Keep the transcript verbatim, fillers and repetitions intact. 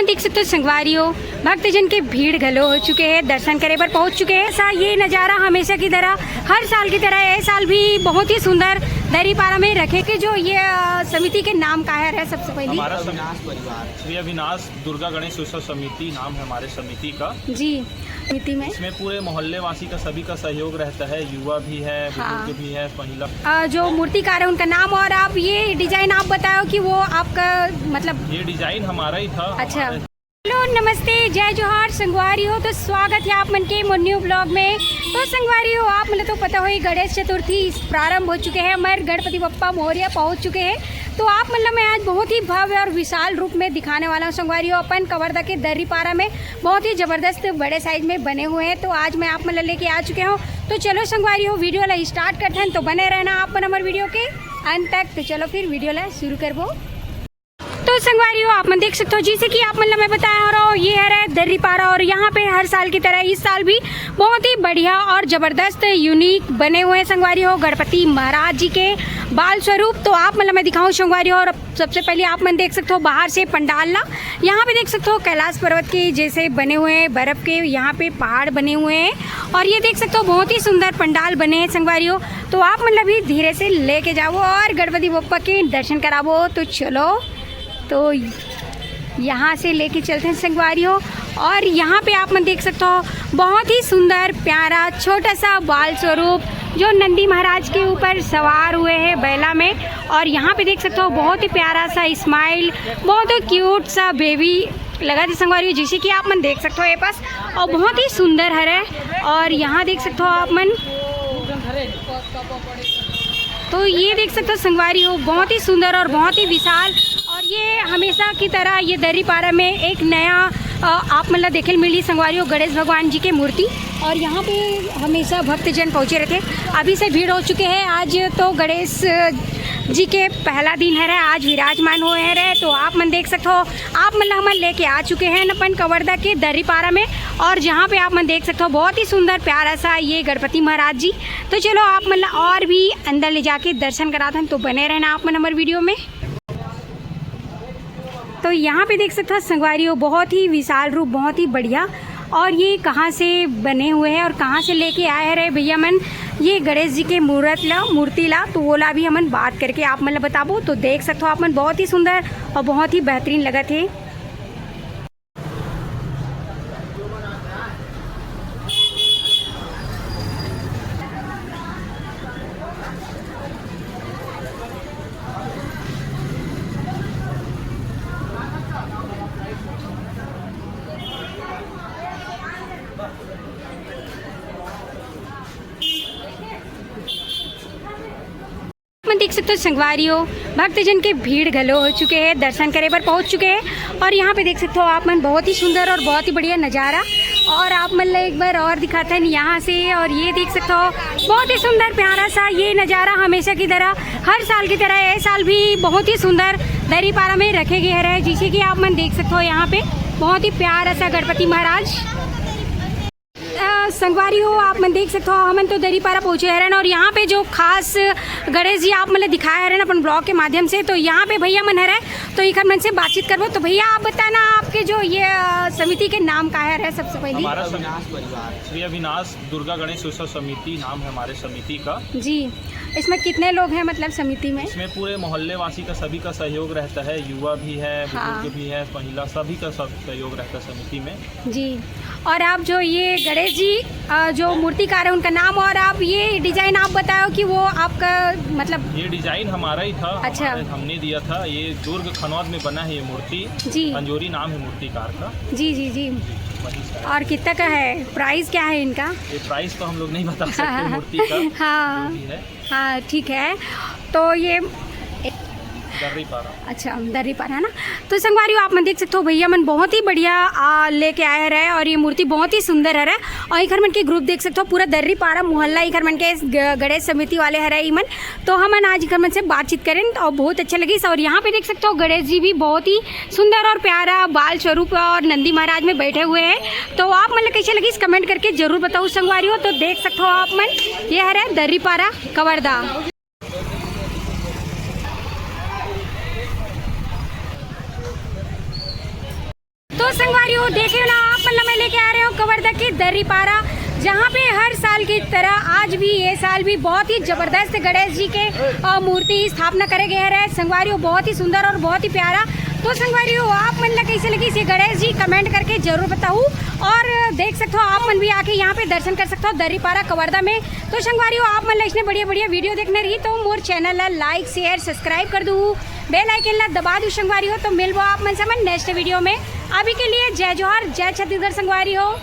देख सकते हो संगवारी हो, भक्तजन के भीड़ घलो हो चुके हैं, दर्शन करे बर पहुंच चुके हैं। ऐसा ये नज़ारा हमेशा की तरह, हर साल की तरह, ये साल भी बहुत ही सुंदर दर्रीपारा में रखे के। जो ये, अ, समिति के नाम का है, सबसे पहले? हमारा सम- अविनाश परिवार। श्री अविनाश दुर्गा गणेश उत्सव समिति नाम है हमारे समिति का। जी, समिति में इसमें पूरे मोहल्ले वासी का, सभी का सहयोग रहता है। युवा भी है, हाँ। बुजुर्ग भी है, महिला। अ, जो मूर्तिकार है उनका नाम, और आप ये डिजाइन आप बताओ कि वो आपका, मतलब, ये डिजाइन हमारा ही था, अच्छा। हमारे हेलो, नमस्ते, जय जोहार संगवारी हो। तो स्वागत है आप मन के मोर न्यू ब्लॉग में। तो संगवारी हो, आप मन तो पता होही, गणेश चतुर्थी प्रारंभ हो चुके हैं, मर गणपति बप्पा मोरिया पहुंच चुके हैं। तो आप मन ला मैं आज बहुत ही भव्य और विशाल रूप में दिखाने वाला हूँ संगवारी हो। अपन कवर्धा के दर्रीपारा में बहुत ही जबरदस्त बड़े साइज में बने हुए हैं। तो आज मैं आप मन ला लेके आ चुके हूँ। तो चलो संगवारी हो, वीडियो ला स्टार्ट करते हैं। तो बने रहना आप मन हमर वीडियो के अंत तक। तो चलो फिर वीडियो ला शुरू करबो। तो संगवारी हो, आप मन देख सकते हो, जैसे कि आप मन ला मैं बताया हो रहा हूँ, ये है रे दर्रीपारा, और यहाँ पे हर साल की तरह इस साल भी बहुत ही बढ़िया और जबरदस्त यूनिक बने हुए हैं संगवारी हो, गणपति महाराज जी के बाल स्वरूप। तो आप मन ला मैं दिखाऊँ संगवारी हो, और सबसे पहले आप मन देख सकते हो बाहर से पंडाल ला। यहाँ पे देख सकते हो कैलाश पर्वत के जैसे बने हुए हैं, बर्फ के यहाँ पे पहाड़ बने हुए हैं, और ये देख सकते हो बहुत ही सुंदर पंडाल बने हैं संगवारी हो। तो आप मन ला भी धीरे से लेके जाओ और गणपति बप्पा के दर्शन कराबो। तो चलो, तो यहाँ से लेके चलते हैं संगवारी हो। और यहाँ पे आप मन देख सकते हो बहुत ही सुंदर प्यारा छोटा सा बाल स्वरूप जो नंदी महाराज के ऊपर सवार हुए हैं बैला में। और यहाँ पे देख सकते हो बहुत ही प्यारा सा स्माइल, बहुत ही क्यूट सा बेबी लगा थे संगवारी हो, जैसे कि आप मन देख सकते हो ये पास, और बहुत ही सुंदर हरे। और यहाँ देख सकते हो आप मन, तो ये देख सकते हो संगवारी हो, बहुत ही सुंदर और बहुत ही विशाल। और ये हमेशा की तरह ये दर्रीपारा में एक नया, अ, आप मन ला देखे मिली संगवारी हो, गणेश भगवान जी के मूर्ति। और यहाँ पे हमेशा भक्तजन पहुँचे रहते, अभी से भीड़ हो चुके हैं। आज तो गणेश, अ, जी के पहला दिन हरे, आज विराजमान हुए हरे। तो आप मन देख सकते हो, आप मन ला हमन लेके आ चुके हैं अपन कवर्धा के दर्रीपारा में। और जहाँ पे आप मन देख सकते हो बहुत ही सुंदर प्यारा सा ये गणपति महाराज जी। तो चलो आप मन ला और भी अंदर ले जाके दर्शन कराथन, तो बने रहना आप मन हमर वीडियो में। तो यहाँ पे देख सकते हो संगवारी हो, बहुत ही विशाल रूप, बहुत ही बढ़िया। और ये कहाँ से बने हुए हैं और कहाँ से लेके आए हैं रे भैया मन ये गणेश जी के मूर्त ला, मूर्ति ला, तो वो ला भी हमन बात करके आप मन ला बताबो। तो देख सकते हो आप मन, बहुत ही सुंदर और बहुत ही बेहतरीन लगत हे। मन देख सकते हो संगवारी हो, भक्तजन के भीड़ घलो हो चुके हैं, दर्शन करे बर पहुंच चुके हैं। और यहाँ पे देख सकते हो आप मन, बहुत ही सुंदर और बहुत ही बढ़िया नज़ारा। और आप मन ला एक बार और दिखाथन यहाँ से, और ये देख सकते हो बहुत ही सुंदर प्यारा सा ये नज़ारा, हमेशा की तरह, हर साल की तरह ये साल भी बहुत ही सुंदर दर्रीपारा में रखे गए हैं, जैसे कि आप मन देख सकते हो यहाँ पे बहुत ही प्यारा सा गणपति महाराज। अ, संगवारी हो, आप मन देख सकते हो, हमन तो दर्रीपारा पहुँचे हरन और यहाँ पे जो खास गणेश जी आप मन ला दिखाए हरन अपन ब्लॉग के माध्यम से, तो यहाँ पे भैया मन हरे, तो इखर मन से बातचीत करबो। तो भैया, आप बताना, आपके जो ये, अ, समिति के नाम का है, सबसे पहले? हमारा सम- अविनाश परिवार। श्री अविनाश दुर्गा गणेश उत्सव समिति नाम है हमारे समिति का। जी, इसमें कितने लोग हैं, मतलब, समिति में? इसमें पूरे मोहल्ले वासी का, सभी का सहयोग रहता है, युवा भी है, हाँ। बुजुर्ग भी है, महिला, सभी का सब सहयोग रहता है समिति में। जी, और आप जो ये गणेश जी, अ, जो मूर्तिकार है, उनका नाम, और आप ये डिजाइन आप बताओ कि वो आपका, मतलब, ये डिजाइन हमारा ही था, अच्छा। हमारे, हमने दिया था। ये दुर्ग खनौद में बना है ये मूर्ति। जी। अंजोरी नाम है मूर्तिकार का। जी, जी, जी। जी, वही है। और कितना का है, प्राइस क्या है इनका? ये प्राइस तो हम लोग नहीं बता सकते मूर्ति का, हाँ। जो भी है। हाँ, ठीक है। तो ये दर्रीपारा। अच्छा, दर्रीपारा है ना। तो संगवारी हो, आप मन देख सकते हो, भैया मन बहुत ही बढ़िया, आ, लेके आए हरे, और ये मूर्ति बहुत ही सुंदर हरे। और इखर मन के ग्रुप देख सकते हो, पूरा दर्रीपारा मोहल्ला इखर मन के ग-, गणेश समिति वाले हरे ई मन। तो हमन आज इखर मन से बातचीत करें और बहुत अच्छा लगिस। और यहाँ पे देख सकते हो, गणेश जी भी बहुत ही सुंदर और प्यारा बाल स्वरूप और नंदी महाराज में बैठे हुए हैं। तो आप मन ला कैसे लगिस, कमेंट करके जरूर बताओ संगवारी हो। तो देख सकते हो आप मन, ये हरे दर्रीपारा कवर्धा। संगवारी हो, देखे हो ना, आप मन ला मैं लेके आ रहे हो कवर्धा के दर्रीपारा, जहाँ पे हर साल की तरह आज भी, ये साल भी बहुत ही जबरदस्त गणेश जी के, अ, मूर्ति स्थापना करे गए रहे। संगवारी हो, बहुत ही सुंदर और बहुत ही प्यारा। तो संगवारी हो, आप मन ला कैसे लगिस ये गणेश जी, comment करके जरूर बताहू। और देख सकते हो, आप मन भी आके यहाँ पे दर्शन कर सकते हो दर्रीपारा कवर्धा में। तो संगवारी हो, आप मन ला इसने बढ़िया बढ़िया video देखना रही तो मोर channel ला like, share, subscribe कर दू, bell icon ला दबा दू संगवारी हो। तो मिलबो आप मन से मन next video में। अभी के लिए जय जोहार, जय छत्तीसगढ़ संगवारी हो।